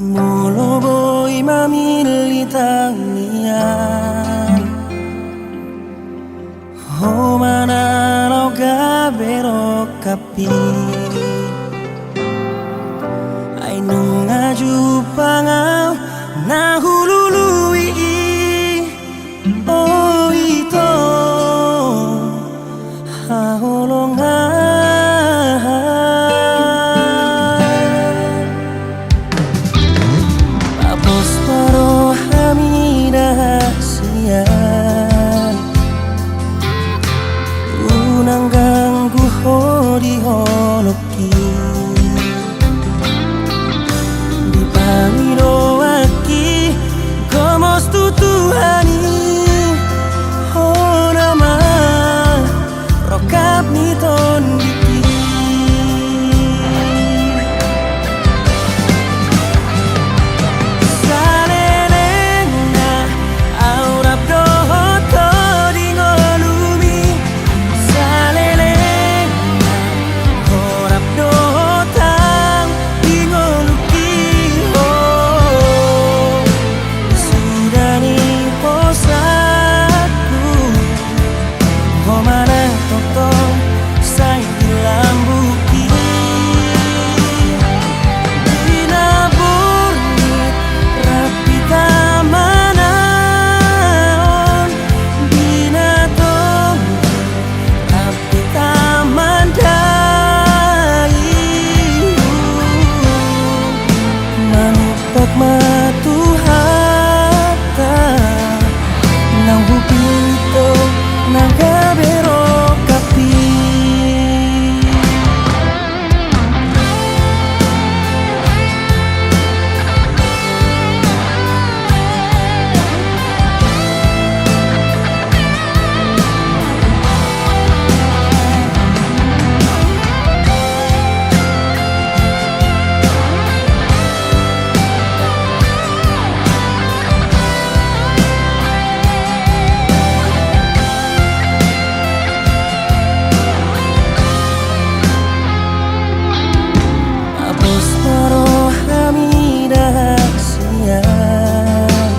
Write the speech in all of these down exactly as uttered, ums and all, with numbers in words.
Molo boi mamillit tangiang, ho ma na laho gabe rongkap i. Ai nunga jumpang ahu na hulului i. O ito, haholongan. Pos ma roham i da sian, unang ganggu ho di holong. Dipangidoan i gomos tu Tuhan i, hona ma rongkap ni tondik i. Saleleng na ahu rap dohot ho di ngolumi. Saleleng na ho rap dohot ahu di ngolumi, ho suda ni hosatku. Ho ma na tongtong sai di lambungki. Di na borngin rap hita manaon, di na tonggik rap hita mandaion. Manumpak ma Tuhanta, naung hupillit ho na gabe rongkap i. Pos ma roham i da sian,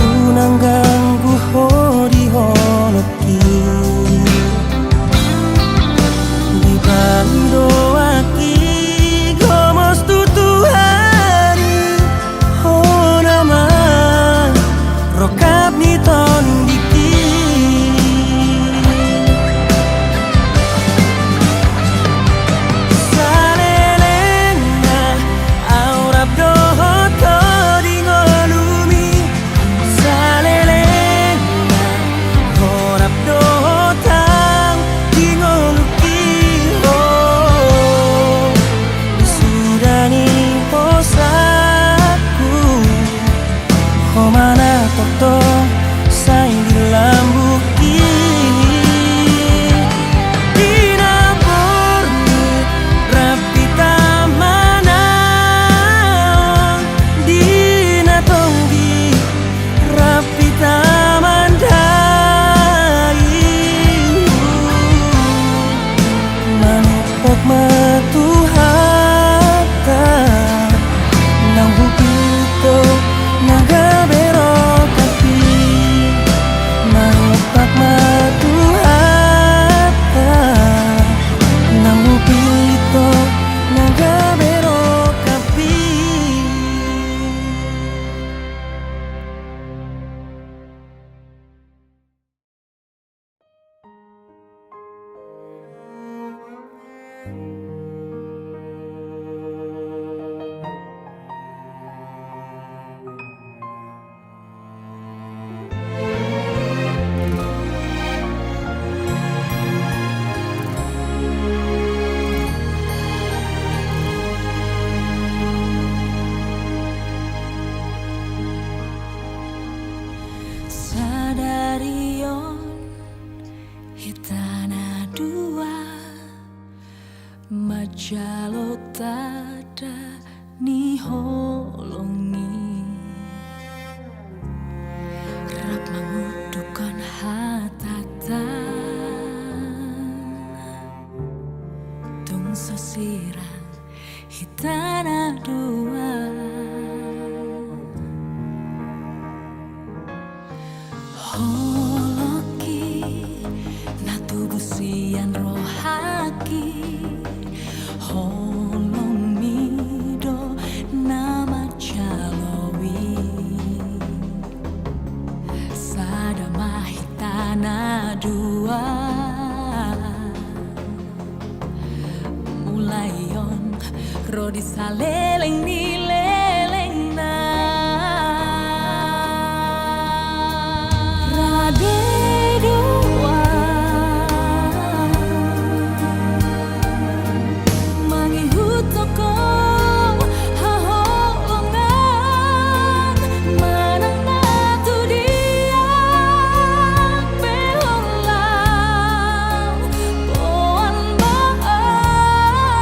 unang ganggu ho di holongki. Dipangidoan i gomos tu Tuhan i, hona ma rongkap ni tondik i. Saleleng na ahu rap dohot ho di ngolumi. Saleleng na ho rap dohot ahu di ngolumi, ho suda ni hosatku. Ho ma na tongtong sai di lambungki. Di na borngin rap hita manaon, di na tonggik rap hita mandaion. Manumpak ma Tuhanta, naung hupillit ho na gabe rongkap i. Manumpak ma Tuhanta, naung hupillit ho na gabe rongkap i. Sadari on hita na dua manjalo tanda ni holong i, rap mangundukhon hatatan. Tung so sirang hita Tana dua. Holongki na tubu sian rohangki, holongmi do na manjalo i. Sada ma hita na dua. Mulai on ro di saleleng ni lelengna. Rade dua. Mangihuthon haholongan manang na tu dia pe holan. Boan ma au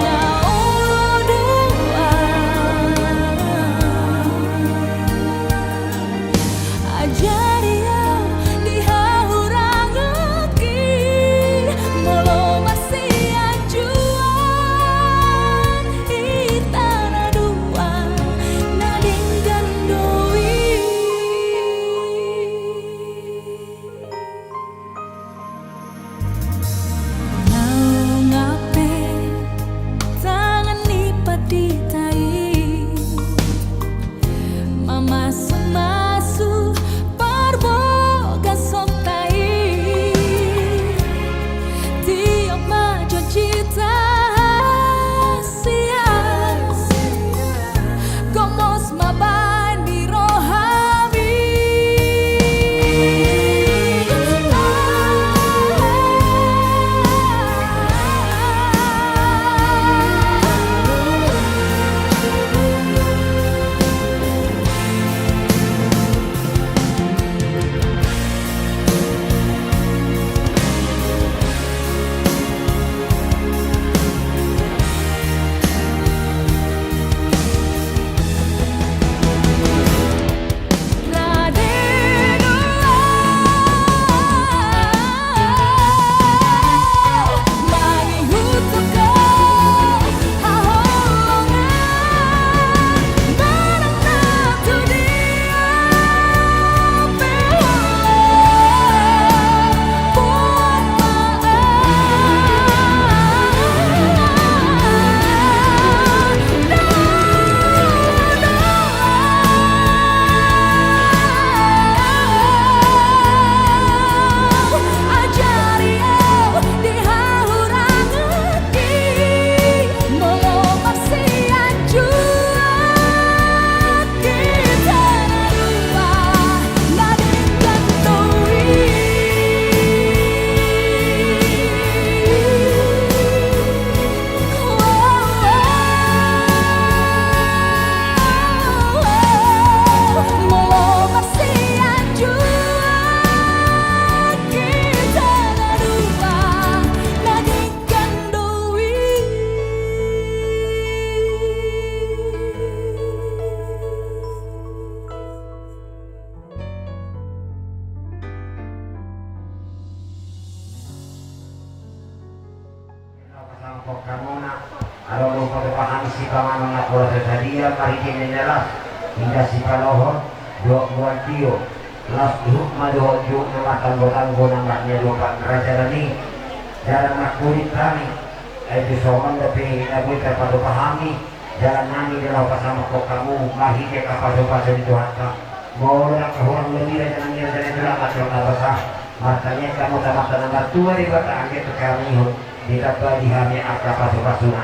na olo dua. Ajari au di hahurangki, molo marsianjuan hita na dua, na denggan do i. Naung hape tangan ni pandita i mamasumasu parbagason ta i. Tiop ma janjita sian gomos ma baen di rohami. Pasahathon hamuna, adong do patupahami sipanganon na pola so sadia, marhite na las, inda sipalohot, dohot boan tio, las dohot ma dohot juhut na martanggotanggo na marniadopan raja nami, dalan markulit hami, ai tu songon dope na boi tarpatupahami, Jalan nami di laho pasahathon hamu marhite angka pasupasu ni Tuhanta. Molo ndang hurang lobi raja nami, raja nami, tulang, amang, inang, na basa, martangiang hamu tu Amanta na martua Debata, anggiat tu hami on ditamba di hami angka pasupasuna.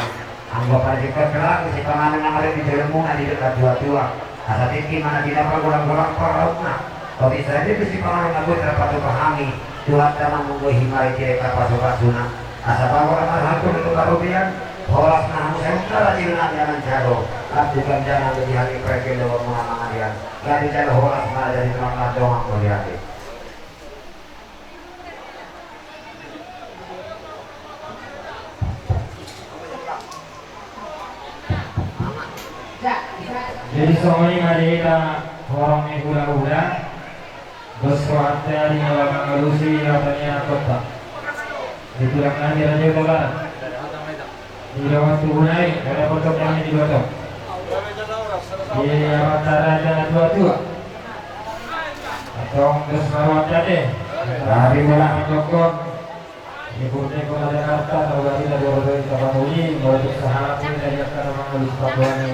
Anggo parjolo, sipanganon na marhite di jolomuna, didok natuatua, asa tingki ma na tinapa, golang-golang pangarahutna. Otik sadia pe sipanganon na boi tarpatupa hami, Tuhanta ma manggohi marhite angka pasupasuna. Asa bahen ma hami tu harobean, horas ma hamu saonari di na manjalo, lam tu ganjang na di hami parjolo muna mangalean, gabe jala horas ma jadi tulang na dongan mauliate. Jadi songon i ma di hita horong ni hulahula. Dos rohanta di na mangalusi hata ni anakkonta. Tulang nami Raja Utabarat. Di bawah tubuh nai, ada foto kami di bawah. Di bawah raja na tua-tua. Atong terus lawan tadi. Dari mulai Jokon. Di Purteko na Jakarta, tahu dari dari orang tua kita pamuli, mau sahat ini dari akan mangolu sepatuan.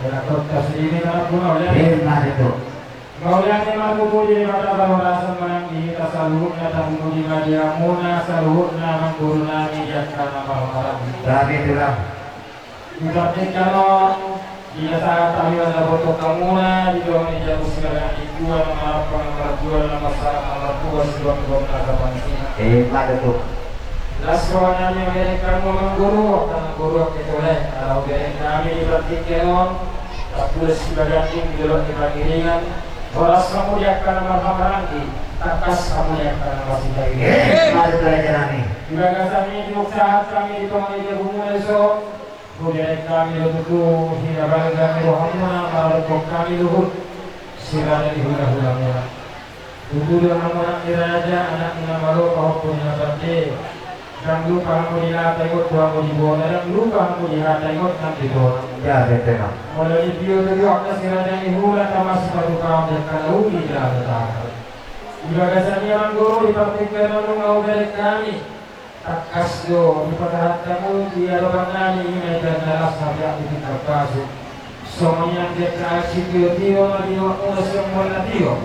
Dan aku kasih ini anak guna oleh. Iya, itu. Mauliate ma tu Debata, parhorasan ma nang di hita saluhutna, tapuji ma di hamuna saluhutna, amangboru nami di angka na marhahamaranggi. Tapi itulah. Di partingkian on, di na sahat hami mandapothon hamuna di dongan ni jabu sibaga ni dua na marhampang, na marjual, na marsahat, na martua, sibuang-buang na sapansina. Eh, pada tu. Las roha nami bereng hamu amangboru, angka amangboru, angka ito lae, ala bereng nami di partingkian on, tapulas sibaganding di dolok ni pangiringan, horas hamu di angka na marhahamaranggi, tangkas hamu di angka na marsipahiringan. Eh, mari tu raja nami. Di bagasan i, di sahat hami di tonga ni jabumuna dison, hubereng hami do tutu hinabalga ni rohamuna, maradophon hami luhut si raja ni hula-hulamuna. Tutu do hamu anak ni raja, anak ni na malo, pahompu ni na pande. Ndang lupa hamu di hata, ingot do hamu di bona, ndang lupa hamu di hata, ingot nang di bona. Ya, betul. Molo di pio do angka si raja ni hula, tama sipatupaon di angka na uli di hata. Di bagasan i amangboru, di partingkian on nunga hubereng hami. Tangkas do dipasahat hamu di adopan nami, i ma i na las na peak di pintar pasu. Songon i nang di angka sitio-tio na di umakmuna sian bona tio.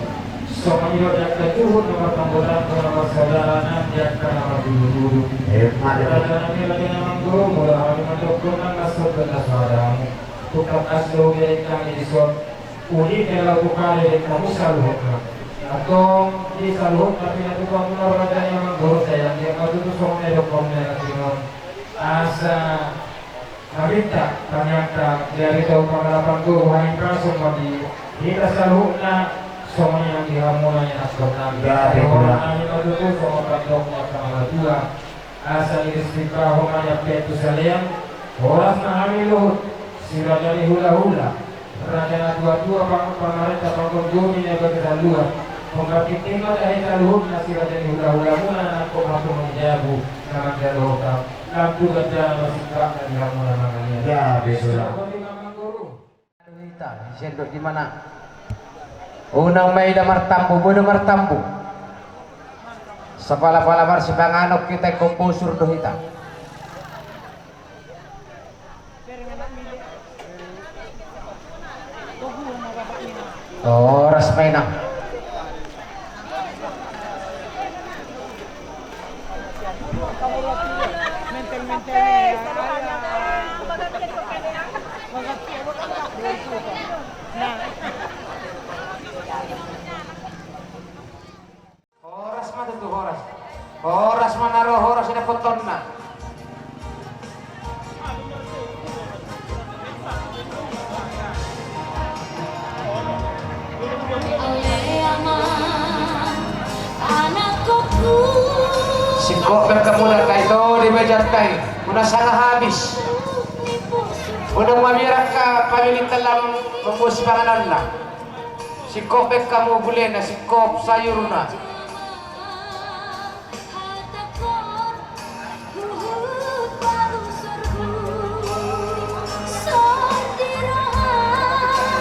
Songon i do di angka juhut na martonggo tanggo na marsaudara nang di angka na martudu-tudu. Eh, mari. Raja nami, raja na amangboru, molo hami mandokkon nang na sogot na so ada hamu. Tung tangkas do hubereng hami dison. Uli pe laho tu kale di hamu saluhutna. Antong di saluhutna pinatupa muna raja ni amangboru, sai anggiat ma tutu songon na didokkon ni anak i on. Asa maminta tangiangta di ari tahu pangalapan tu hahipason ma di hita saluhutna, songon i nang di hamuna ianakhon nami. Ya, ya, ya. Songon i ma tutu songon pandok ni angka na tua. Asa diristik Ho ma nian pe tu salean, horas ma hami luhut, si raja ni hula-hula, raja na tua-tua, pang-, pamarenta, panggonggoni na bagasan luat, panggartingting ma tahe saluhutna si raja ni hula-hulamuna, nangkok martulang jabu, na manjalo hotang, lam tu gajana masingkak na di hamuna manganian. Ya, betul. Songon i ma amangboru. Hita, sendok di mana? Unang ma ida martambu, bodo martambu. Sapala-pala marsipanganon hita, ingkon bosur do hita. Horas ma inang. Horas ma tutu, horas. Horas ma na ro, horas i dapothonna. Singkop be hamu angka ito di mejanta i, unang sanga habis. Unang mabiar angka pamilinta lam mamboan sipanganonna. Singkop be hamu bulena, singkop sayurna.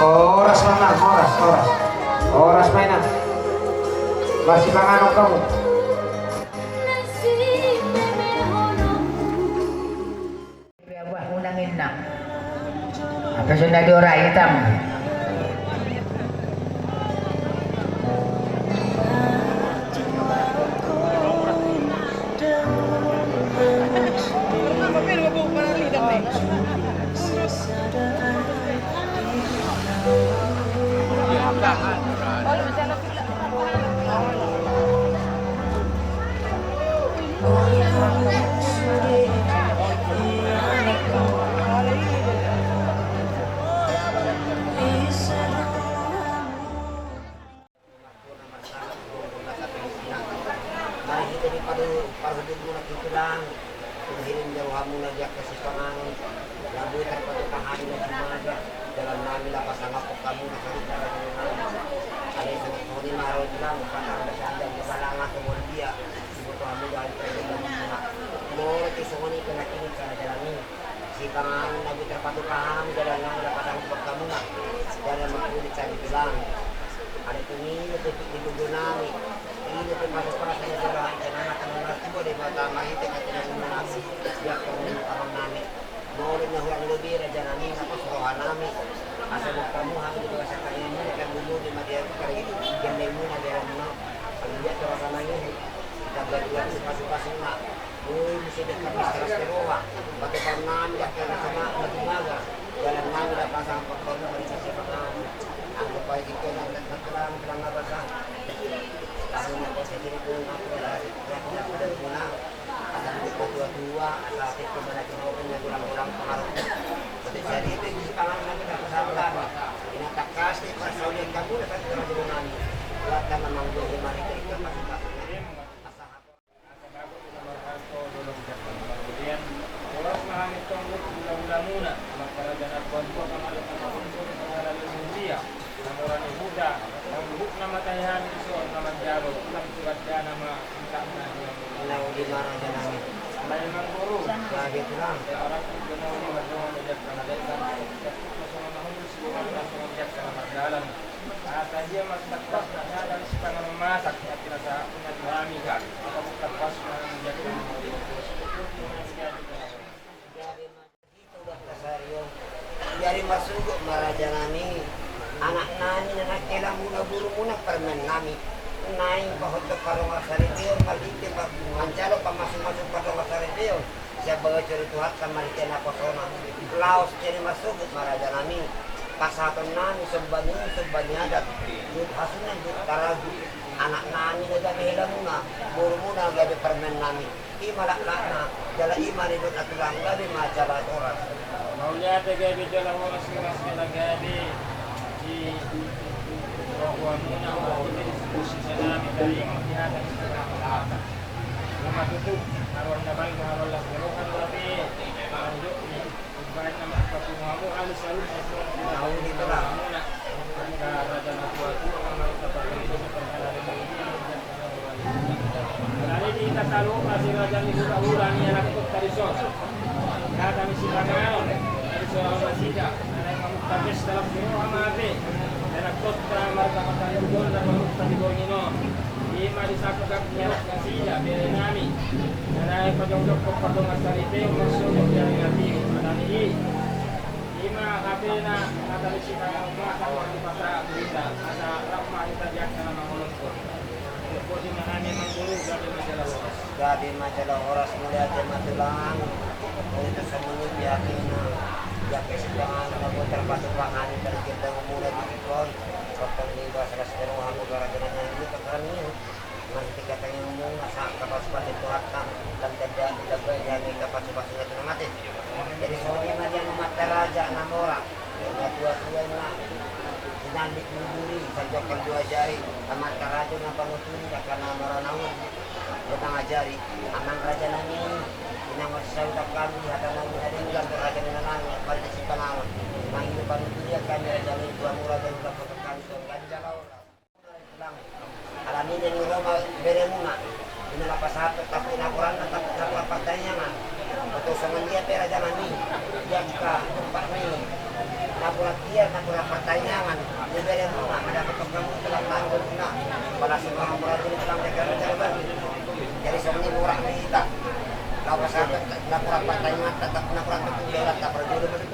Horas ma inang, horas, horas. Horas ma inang. Marsipanganon hamu. Buah unang inna. Apa sudah diorai hitam? Mari hita di padu parhobot muna tu tulang, penghirim jauh hamuna di angka sipanganon, labui tarpatupa hami na jumaja, jalan nami lapas angapok hamuna sari jalan nami. Alai sangat soni maro tulang, patang da sandang di balanga semua dia, dibutuh hamuna di angka sipanganon. Olo, tu songon i pe nangkin, raja nami. Sipanganon na boi tarpatupa hami, jala nang na pasangap hamuna, jala mangkulit sari tulang. Alai tu i do topik ni gogo nami. I do topik pasupasu ni roha ni anak na martua Debata marhite hata ni hamuna, di angka pangan nami. Molo na hurang lobi, raja nami, na pos roha nami. Asa boi hamu hami di bagasan tangiangmuna, kan dulu di madia kari gandengmuna, di ramuna. Anggiat roha nami. Tambah dua tu pasupasuna. Ui, muse dengka pesta las ni roha. Patupaon nami, dengka na sama, na tumaga. Jalan nami, dengka pasang pokokna, mari kasi panganon. Anggo pai di kena, dengka terang, terang apa sah. Tahu na kau sendiri pun, aku dah, aku dah, aku dah guna. Asal di tua-tua, asal di kemana, di mana, di mana, di mana, di mana. Seperti saya itu, di panganon, dengka pasang, dengka. Ina takas, di pasal, dengka, aku dah, aku dah, aku dah. Buat tanah manggung, di mari, dengka, pasang, pasang. Asa bagot na marhalto dolok jatah na margodean. Horas ma hami tonggo tu hulahulamuna, amanta raja na tuatua, pamarenta pargonsi, pangalaho ni huria, na mora ni huta, na luhutna ma tahe hami dison na manjalo, nang tu rajana ma. Alai mangguru. Gabe tulang. Asa dia ma tangkas na hata ni sipanganon masak, asa na tu hami kan. Asa tangkas na manjadi. Jadi marsogot ma raja nami, anak nami na nangkin hamuna, boru muna, parumaen nami. Naeng pahothon pardongansaripeon, marhite pa-, manjalo pamasumasu pardongansaripeon. Sian bagasan ni Tuhanta marhite naposona. Laos jadi marsogot ma raja nami. Pasahaton nami somba ni, somba ni adat. Dohot hasuhuton, dohot harajaon. Anak nami na gabe helamuna, boru muna gabe parumaen nami. I ma laklakna, jala i ma nidokna tulang, gabe ma jala horas. Mauliate, gabe jala horas, horas jala gabe. Di rohamuna, mauliate di sisi nami, dari yang di atas. Rumah tutup, haruan damai, haruan las, roha, roha, roha. Umbahen na marpapungu hamu alu saluhut. Ahu di tengah. Angka raja na tuatua, angka raja na tuatua. Alani di hita saluhut, raja ni hulahula ni anak kota dison. Hata ni sipanganon, na dison ahu nasida, na naeng mamungka pesta las ni roha ma hape. Anak kota marga Patandugon na mamungka di borngin on. I ma disangkap ni anak nasida, bere nami. Na naeng pajongjongkon pardongansaripeon, marsogot di ari na tingki. Alani i. I ma hape na, hata ni sipanganon ma, hata ni pasahat hita, asa rap ma hita di angka na mangolonkon. Boti ma hami mangguru, gabe ma jala horas. Gabe ma jala horas, mauliate ma tulang. Molo tu songon i pe hami na, di angka sipanganon na boi tarpatupa hami, targedang muna di tingki on. Rap ma di bagasan las ni roha, molo raja nami, di bagasan ni. Marhite hata ni hamuna, asa angka pasupasu ni Tuhanta, lam tanda, lam tanda, di hami angka pasupasu na tu na mate. Jadi songon i ma di hamu amanta raja na mora, na tuatua na, sinambi ni duri, sanjongkal dua jari, amanta raja na panuturi, angka na mora na uli, na pangajari, amang raja nami, inang marsisahutan hami, di hata nami na denggan, tu raja ni na nami, marhite sipanganon, mangido panuturian hami raja nami, tu hamu raja nami, raja nami, raja nami. Alani i, di roha ni beremuna, di na pasahat, tapi napuran, tapi napuran partangiangan. Atau songon dia pe raja nami, dia ka tempat ni napuran dia, napuran partangiangan. Di beremuna, ada petok kamu telah tanggung na. Pala semua napuran ini telah mereka rencanakan. Jadi songon i murah ni hita. Napuran pasahat, napuran partangiangan, tetap napuran betul dia, tak perlu betul.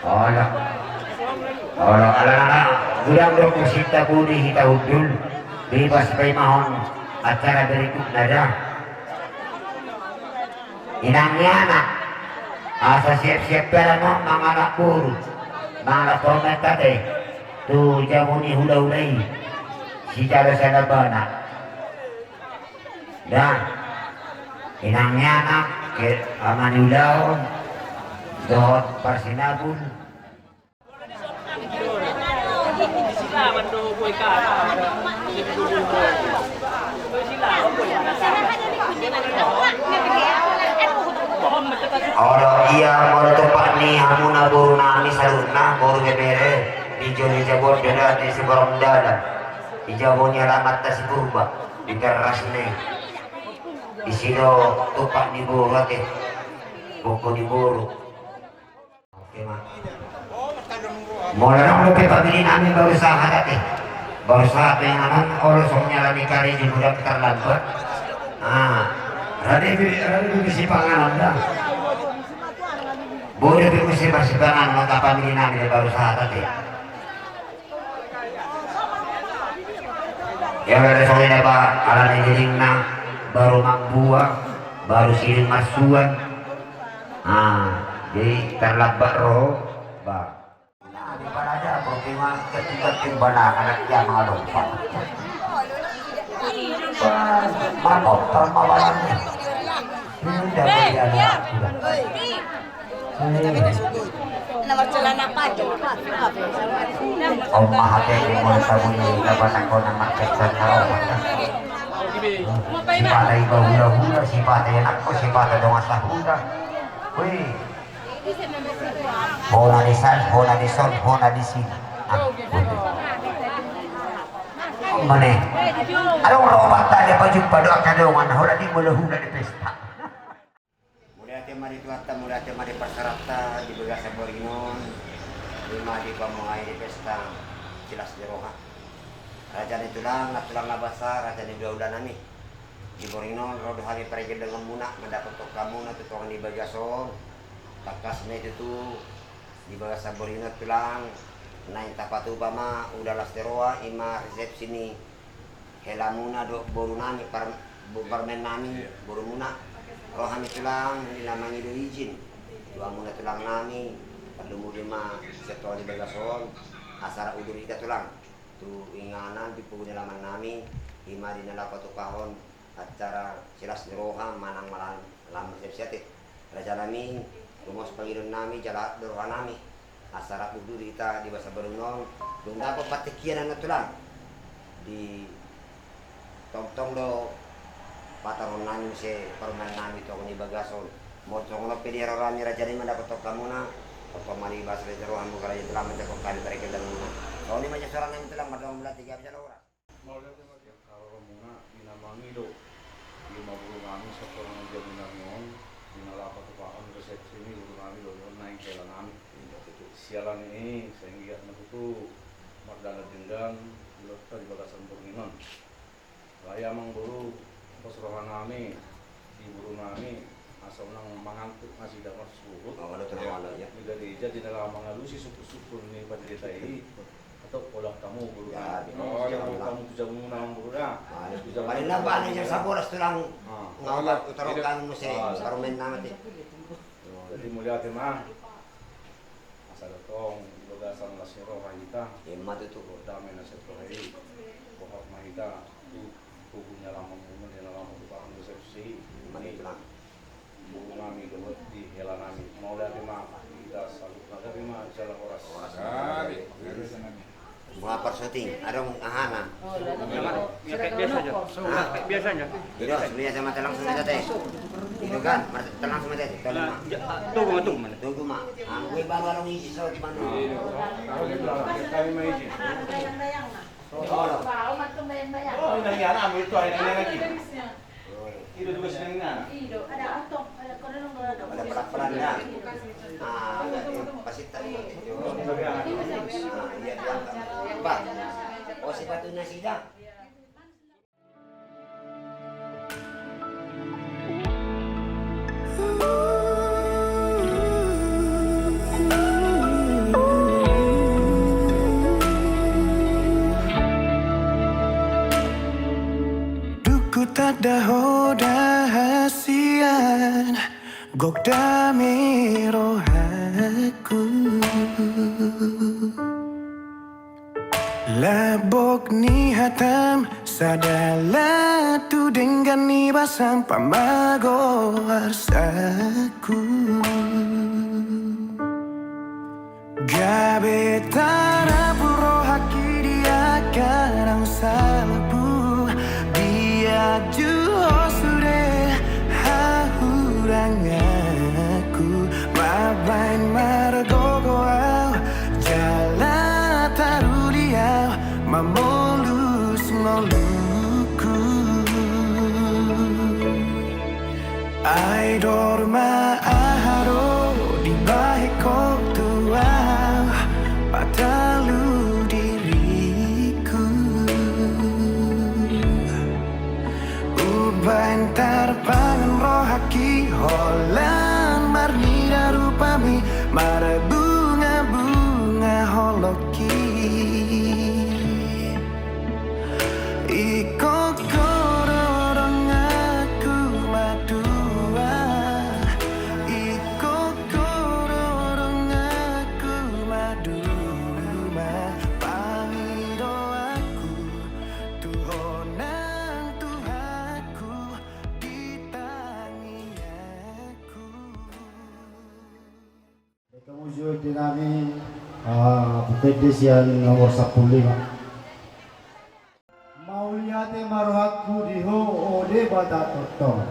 Olo. Olo, alana godang do muse hita, boi hita hundul. Bebas pe imahon acara berikutna da. Inang ni anak, asa siap-siap pe ala on mangalap boru, mangalap pormen ate tu jabu ni hula-hula i. Sijalo sada bana. Da, inang ni anak, ke, ama ni ulaon, dohot parsinabul. Olo, ia molo tumpak ni hamuna boru nami saluhutna, boru bebere, di jolo ni jabu on dohot di siborong dalan. Di jabu ni alamanta si Purba, di teras ni. Disi do tumpak ni boru ate. Buku ni boru. Oke, ma. Molo adong dope pamili nami baru sahat ate. Baru sahat pe inganan, olo songon i ala ni karejo, molo terlambat. Ah, rade pe, rade pe sipanganon da. Boi dope muse marsipanganon angka pamili nami baru sahat ate. Ia, olo do songon i da ba, ala ni didingna baru mambuat, baru siding marsuan. Ah, jadi terlambat ro ba. Nah, di mana aja, pertimbangan ketiga tim bana, anak dia mengalompa. Ba, marmotor ma balangnya. Ini udah beli anak udah. Nomor celana panjang. Om maha tegi mol sabuni ka batako na markesan na om. Sipata iba hula-hula, sipata anakku, sipata dongan sahuda. Wih. Hona di san, hona di son, hona di sini. Ah, betul. Mane. Adong roba tadi apa jumpa doa kadongan, hona di hula-hula di pesta. Mauliate ma di Tuhanta, mauliate ma di parseratta di bagasan borngin on, ima dipamuhai di pesta silas ni roha. Raja ni tulang, tulang na basa, raja ni hula-hula nami. Di borngin on, ro do hami pargellengon muna, mandapothon hamuna tu tonga ni bagas on, tangkas ma i tutu, di bagasan borngin on tulang, naeng tapatupa ma, ula las ni roha, ima resepsi ni, hela muna dohot boru nami, par-, bo-, parumaen nami, boru muna. Ro hami tulang, di na mangido izin tu hamuna tulang nami, parlumuli ma sian tonga ni bagas on, asa ra udur hita tulang. Tu inganan di pogu ni alaman nami, ima di na laho patupahon acara silas ni roha manang malam lam siap siate. Raja nami, rumos pangidoan nami, jala do roha nami. Asa rap duduri hita di bagasan borngin on, dung dapot partingkian na tulang. Di tongtong do patorang nami muse parumaen nami tu ahu ni bagason. Molo songon on pe di roha nami raja nami mandapot tongtong muna, tongtong ma di bagasan raja roha muna raja tulang mandapot kami parekel dan muna. Songon i ma jala suara nami tulang mardongan bulan tiga bisa lo ora. Mauliate ma di angka roromuna di na mangido. Ima boru nami satorang jabunami on di na laho patupahon resepsi ni boru nami dohot naeng hela nami. Siala ni i sahingga na tutu mardalan denggan di lotta di bagasan borngin on. Alai amang boru, pos roha nami di boru nami asa unang mangantuk nasida marsuhut. Di gareja di na laho mangalusi sungkun-sungkun ni pandereta i. Atau pola kamu boru nami. Kamu tu jabunami boru da. Paling na bana jam sabolas tulang. Ngapa tu tarong kami muse parumaen nami. Jadi mauliate ma. Asa tongtong di bagasan las ni roha hita. Ima tutu. Dame na siat roha i. Boha ma hita tu pogu ni alaman muna di na laho patupahon resepsi. Ima tutu. Boru nami dohot di hela nami. Mauliate ma hita saluhutna, gabe ma jala horas. Horas. Gabe. Mua parsuting, adong ahana. Biasa aja. Hah? Biasa aja. Ido, biasa mate langsung aja teh. Ido kan, mate langsung aja teh. Tunggu ma, tunggu ma. Tunggu ma. Ah, gue baru adong isi so di mana. Kami ma isi. Oh, ini anak itu, ini lagi. Ido juga senang. Ido, ada otong, ada kono nang ada. Ada pelan-pelan ya. Ah, ada yang pasti tak. Ah, iya, iya. Pak. Oh, si batu nasi dah. Dung hutanda ho da hasian, gok dame rohangku. Lambok ni hatam sada latu denggan ni basam pamago arsaku. Gabe tarapul rohangki di angka naung salpu, dia juo sude hahuranganku. Mambaen margogo au jala taruli au mamolus ngolungku. Ai dor ma aha do dibahen ho tu au, patalu diriku. Umbahen tarpangan rohangki holan marnida rupami, marbunga-bunga holongki. Ingkon ho do donganku maduma, ingkon ho do donganku maduma, pangidoanku tu ho nang Tuhanku di tangiangku. Baen hamu jo ende nami, ah, buku ende sian nomor sampulu lima. Mauliate ma rohangku di ho, o Debata tongtong.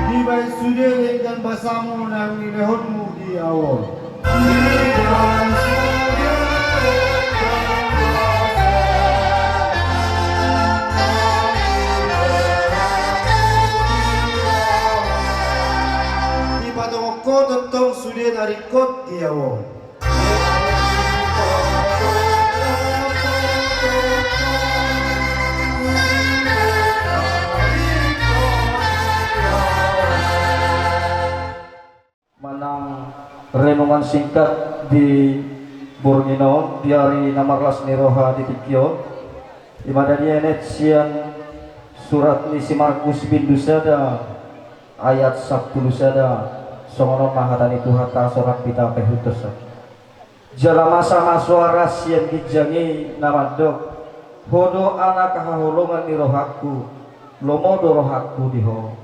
Dibahen sude denggan basamu naung nilehonmu di au on. Dipatongon ho tongtong sude na ringkot di au on. Manang renungan singkat di borngin on, di ari na marlas ni roha di tingki on. Ima na dienet sian Surat ni si Markus bindu sada ayat sampulu sada. Songon on ma hata ni Tuhanta, songon hita pe hutos. Jala masa ma suara sian ginjang i na mandok: Ho do Anak haholongan ni rohangku, lomo do rohangku di Ho.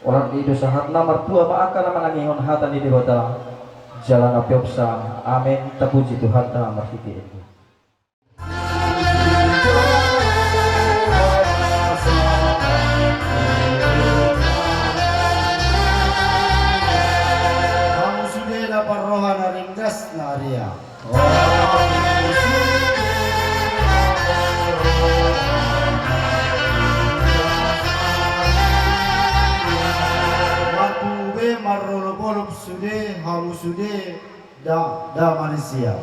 Olat ni i do sahatna. Martua ma angka na manangihon hata ni Debata jala na peopsa. Amen. Tapuji Tuhanta marhite i. Hamu sude na parroha na ringgas na ria. Marpungu be marolopolop sude hamu sude. Da, da manisia.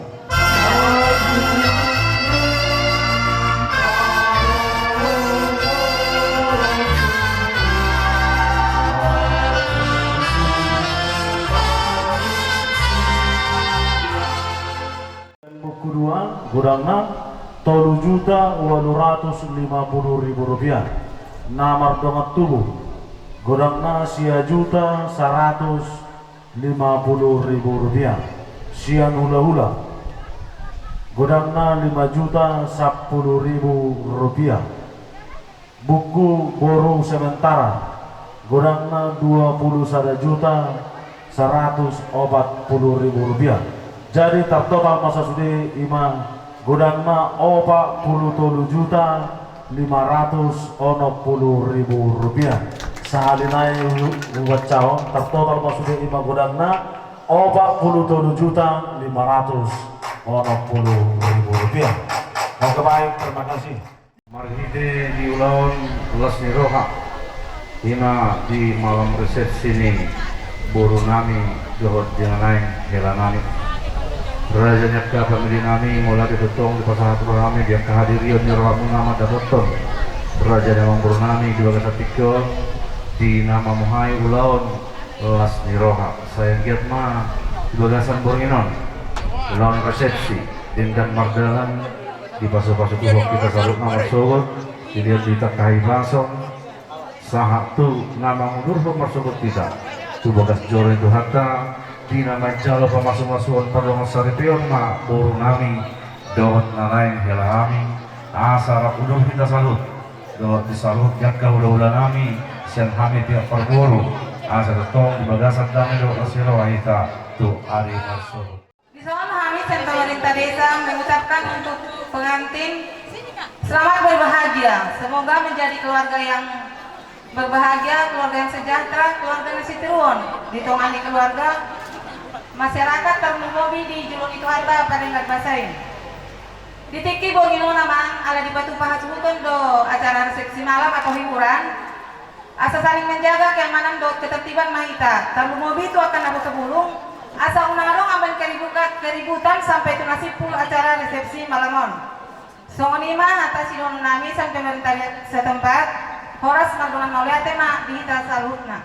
Buku dua, godangna tolu juta ualu ratus lima pulu ribu rupiah. Na mardongan tubu, godangna sia juta saratus lima pulu ribu rupiah. Sian hulahula, godangna lima juta sampulu ribu rupiah. Buku boru sementara, godangna dua pulu sada juta saratus opat pulu ribu rupiah. Jadi tartotal ma sasude i ma godangna opat pulu tolu juta lima ratus onom pulu ribu rupiah. Sahali nai hu-, hubaen, tartotal ma sude i ma godangna opat pulu tolu juta lima ratus onom pulu ribu rupiah. Oke, baik, terima kasih. Marhite di ulaon las ni roha, i ma di malam resepsi ni boru nami dohot di na naeng hela nami. Raja ni angka pamili nami, mauliate tongtong dipasahat roha nami di angka hadirion ni rohamuna mandapothon raja ni amangboru nami di bagasan tingki on, di na mamuhai ulaon las ni roha. Sai anggiat ma di bagasan borngin on, ulaon resepsi, denggan mardalan, dipasupasu Tuhan hita saluhutna marsogot, dilehon di angka hahipason, sahat tu na mangudurhon marsogot hita tu bagas joro ni Tuhanta, di na manjalo pamasumasuon pardongansaripeon ma boru nami dohot na naeng hela nami, asa rap udur hita saluhut dohot di saluhut ni angka hulahula nami sian hami pihak parboru, asa tongtong di bagasan dame dohot las ni roha hita tu ari marsogot. Dison hami sian pemerintah desa mengucapkan untuk pengantin selamat berbahagia. Semoga menjadi keluarga yang berbahagia, keluarga yang sejahtera, keluarga na sitiruon di tonga ni keluarga, masyarakat, tarlumobi di jolo ni Tuhanta Pardenggan Basa i. Di tingki borngin on, amang, ala dipatupa hasuhuton do acara resepsi malam atau hiburan, asa saling menjaga keamanan dohot ketertiban ma hita, tarlumobi tu angka na bosobulung, asa unang adong amben keribuka-, keributan sampai tu na simpul acara resepsi malam on. Songon i ma hata sidohonon nami sian pemerintah setempat. Horas, mardongan mauliate ma di hita saluhutna.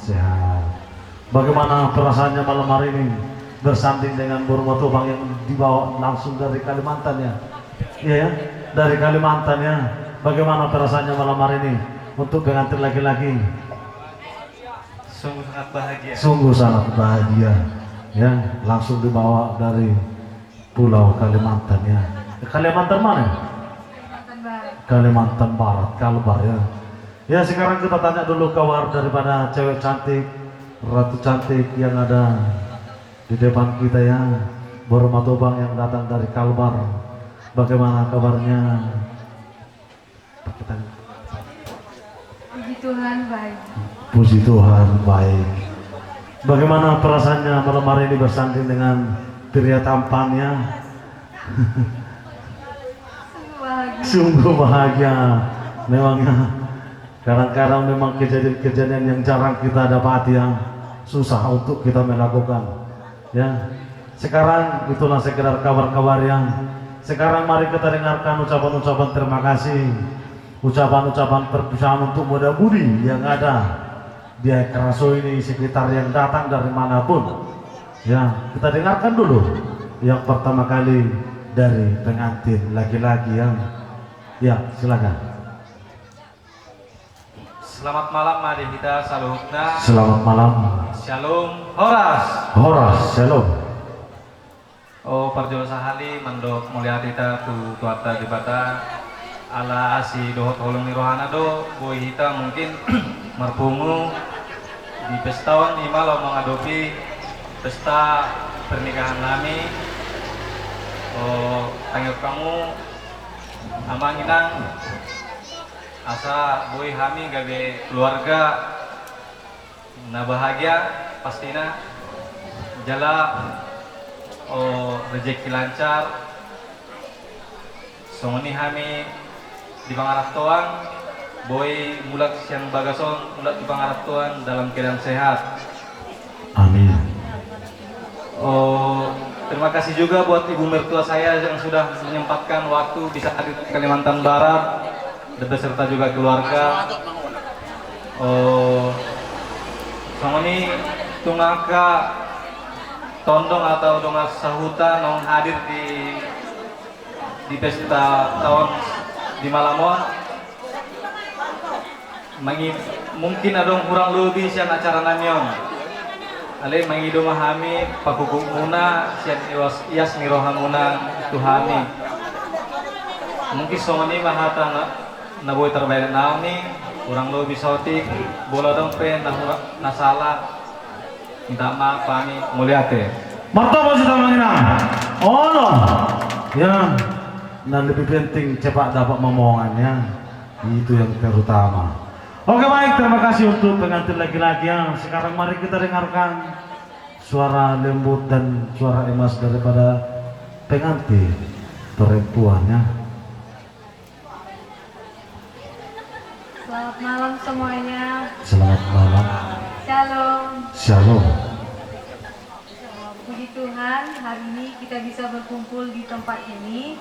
Sehat. Bagaimana perasaannya malam hari ini bersanding dengan Boru Matobang yang dibawa langsung dari Kalimantan, ya? Iya, ya? Dari Kalimantan, ya. Bagaimana perasaannya malam hari ini untuk pengantin laki-laki? Sungguh sangat bahagia. Sungguh sangat bahagia, ya. Langsung dibawa dari Pulau Kalimantan, ya. Kalimantan mana? Kalimantan Barat. Kalimantan Barat, Kalbar, ya. Ya, sekarang kita tanya dulu kabar daripada cewek cantik, ratu cantik yang ada di depan kita, ya. Boru Matobang yang datang dari Kalbar. Bagaimana kabarnya? Pakai tangan. Puji Tuhan, baik. Puji Tuhan, baik. Bagaimana perasaannya malam hari ini bersanding dengan pria tampannya? Sungguh bahagia. Sungguh bahagia. Memang, ya, kadang-kadang memang kejadian-kejadian yang jarang kita dapati, yang susah untuk kita melakukan. Ya, sekarang itulah sekedar kabar-kabar yang sekarang mari kita dengarkan ucapan-ucapan terima kasih, ucapan-ucapan perpisahan untuk muda-mudi yang ada di Aek Raso ini, sekitar yang datang dari manapun. Ya, kita dengarkan dulu yang pertama kali dari pengantin laki-laki yang, ya, silakan. Selamat malam ma di hita saluhutna. Selamat malam. Syalom. Horas. Horas. Syalom. O, parjolo sahali mandok mauliate hita tu Tuhanta Debata ala asi dohot holong ni rohana do boi hita mungkin marpungu di pesta on, i ma laho mangadopi pesta pernikahan nami. O, tangiang hamu amang inang, asa boi hami gabe keluarga na bahagia pastina, jala, o, rejeki lancar. Songon i hami di pangarantoan, boi mulak sian bagas on, mulak tu pangarantoan dalam keadaan sehat. Amin. O, terima kasih juga buat ibu mertua saya yang sudah menyempatkan waktu bisa hadir di Kalimantan Barat dan beserta juga keluarga. O, songon i tung angka tondong atau dongan sahuta naung hadir di di pesta taon di malam on. Mangi-, mungkin adong hurang lobi sian acara nami on. Alai mangido ma hami pagogomuna sian ias, ias ni rohamuna tu hami. Mungkin songon i ma hata na, na boi tarbahen nami, hurang lobi saotik, molo adong pe na hurang, na sala. Minta maaf hami, mauliate. Martopos hita amang inang. Olo. Ya, na lebih penting cepat dapat momongan, ya. Itu yang terutama. Oke, baik, terima kasih untuk pengantin laki-laki, ya. Sekarang mari kita dengarkan suara lembut dan suara emas daripada pengantin perempuan, ya. Selamat malam semuanya. Selamat malam. Shalom. Shalom. Puji Tuhan, hari ini kita bisa berkumpul di tempat ini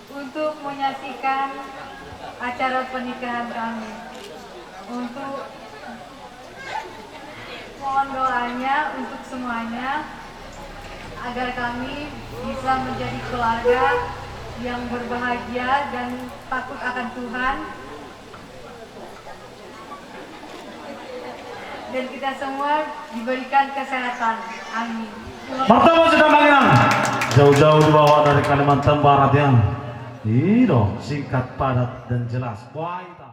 untuk menyaksikan acara pernikahan kami. Untuk mohon doanya untuk semuanya, agar kami bisa menjadi keluarga yang berbahagia dan takut akan Tuhan. Dan kita semua diberikan kesehatan. Amin. Martopos hita amang inang. Jauh-jauh dibawa dari Kalimantan Barat, ya. Iyo, singkat, padat, dan jelas. Wah, hita.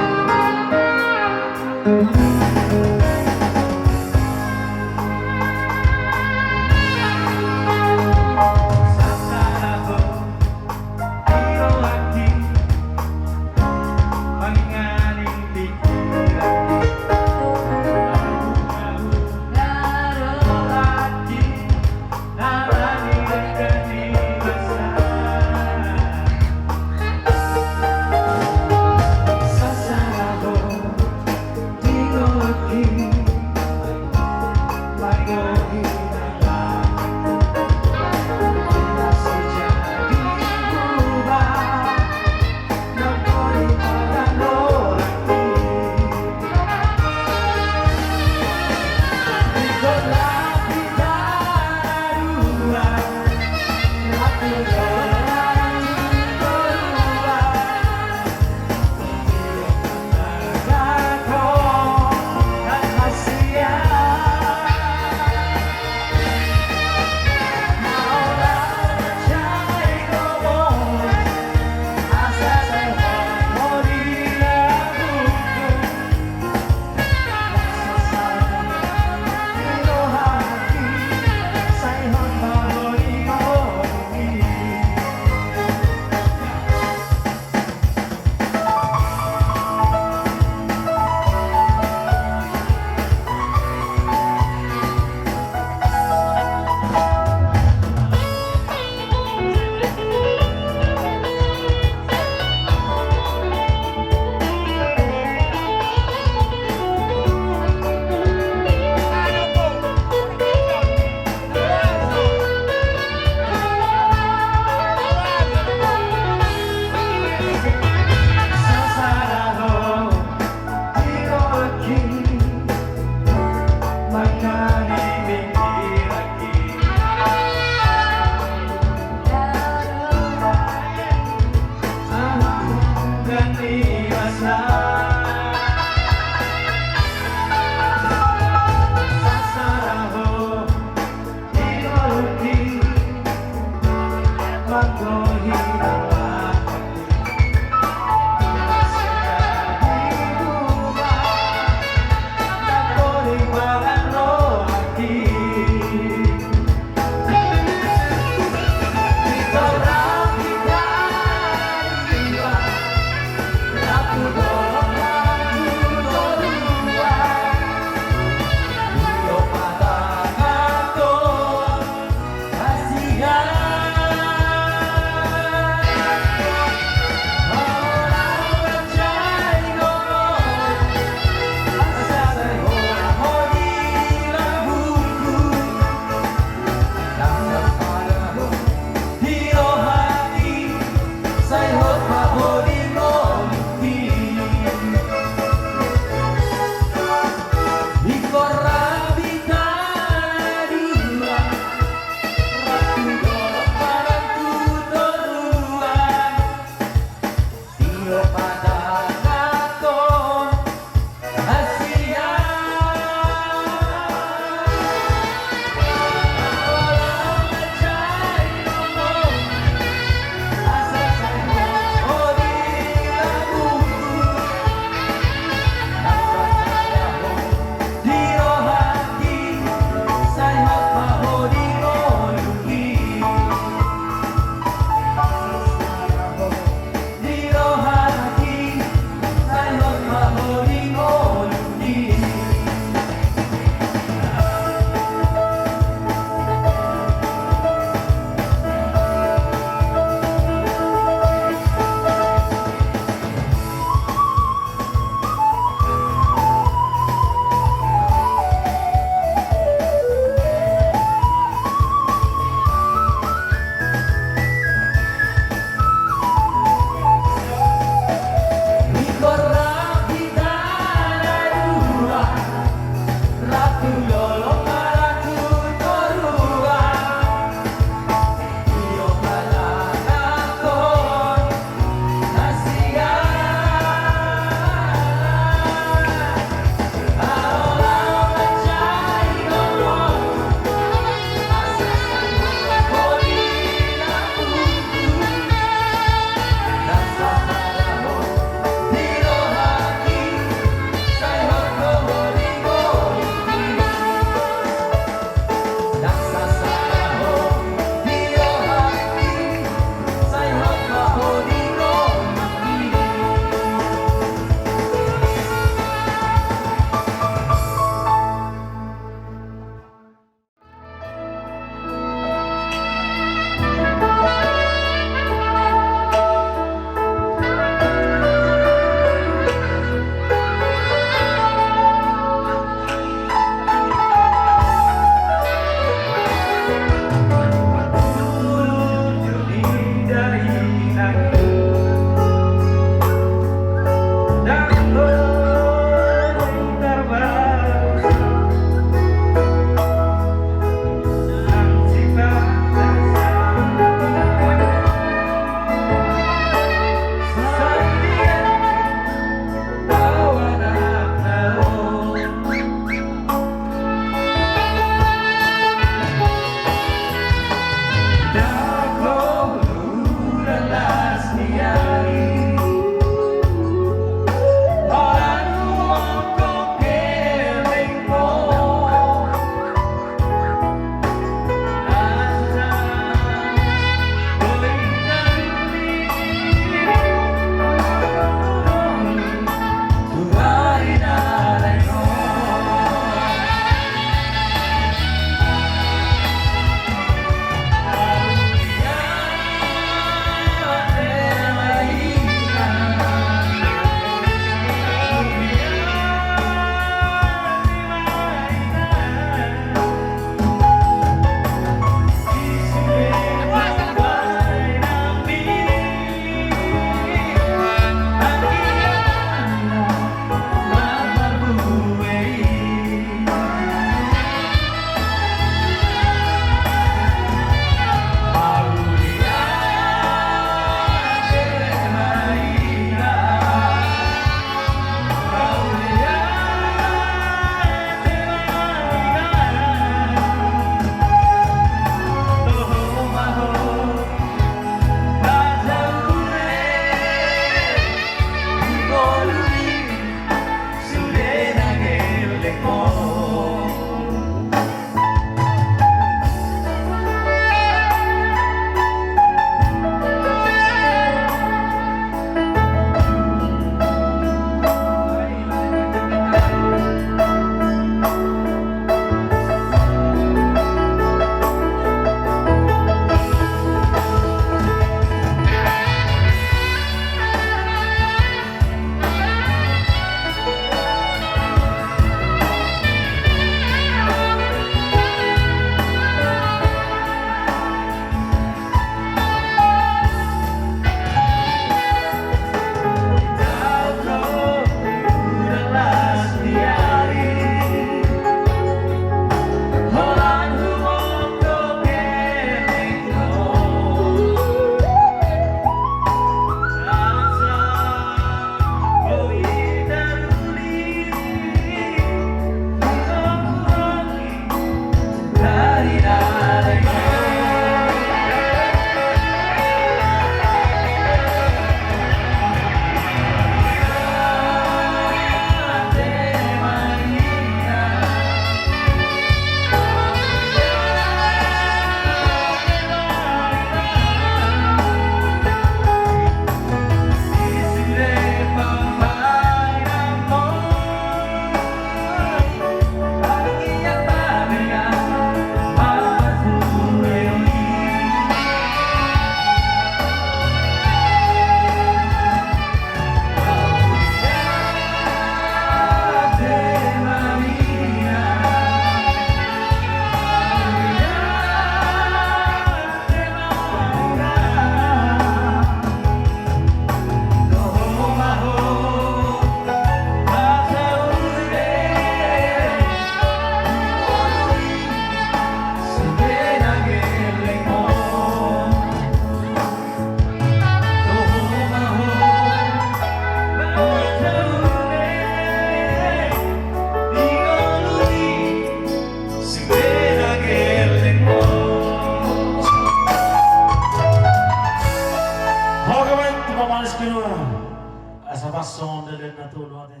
Asa pas songon dalihan na tolu ate.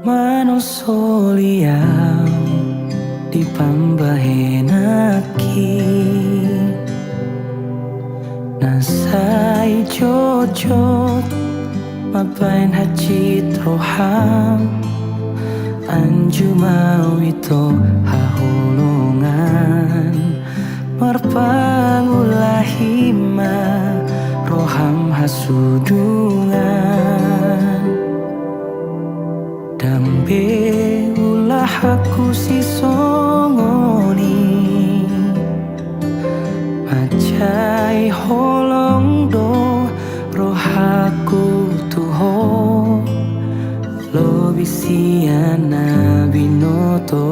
Manosoli au di pambahenanki na sai jotjot mambahen hansit roham. Anju ma au ito haholongan marpangulahi ma roham hasudungan. Ndang be ulahanku sisongon i. Mansai holong do rohangku tu ho. Lobi sian na binoto